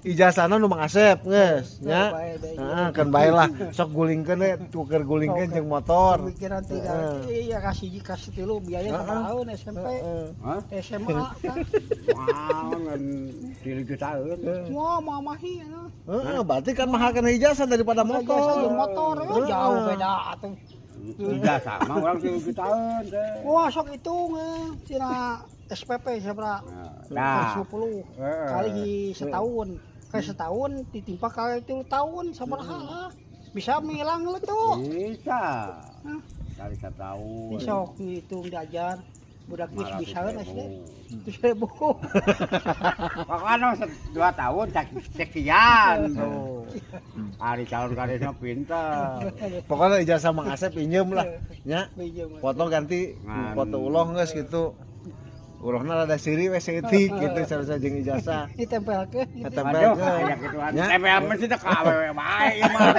Ijazahna nu Mang Asep geus nya. Bae, bae. Heeh, kan bae lah. Sok gulingkeun we, tuker gulingkeun jeung motor. Pemikiran tidak. Iya, kasih kasih tilu biaya tahun SMP. Hah? SMA kan. Mau ngan 3 jutaan. Wah, mamahi ya. Heeh, berarti kan mahal kana ijazah daripada motor. Ijazah jeung motor ya, jauh beda atuh. Ijazah mah urang 3 jutaan teh. Wah, sok hitung tina SPP sabaraha? Nah, 150 kali setahun. Kayak setahun ditimpa kali 3 tahun sabaraha lah. Bisa ngilang lu tuh. Bisa. Hah? Kali setahun. Bisa ngitung diajar. Budak geus bisa 500.000. SD. 7.000. Pokoknya 2 tahun sekian tuh. Ari calon kadesnya pinter. Pokoknya ijazah Mang Asep pinjem lah nya. Pinjem. Foto ganti Ngan. foto uloh geus gitu. Ulohna rada siri we saeutik gitu sarua jeung ijazah. Ditempelkeun gitu. Ditempelkeun. Aduh, aya gituan. Nya. Tempel mesti teh ka awewe bae ieu mah.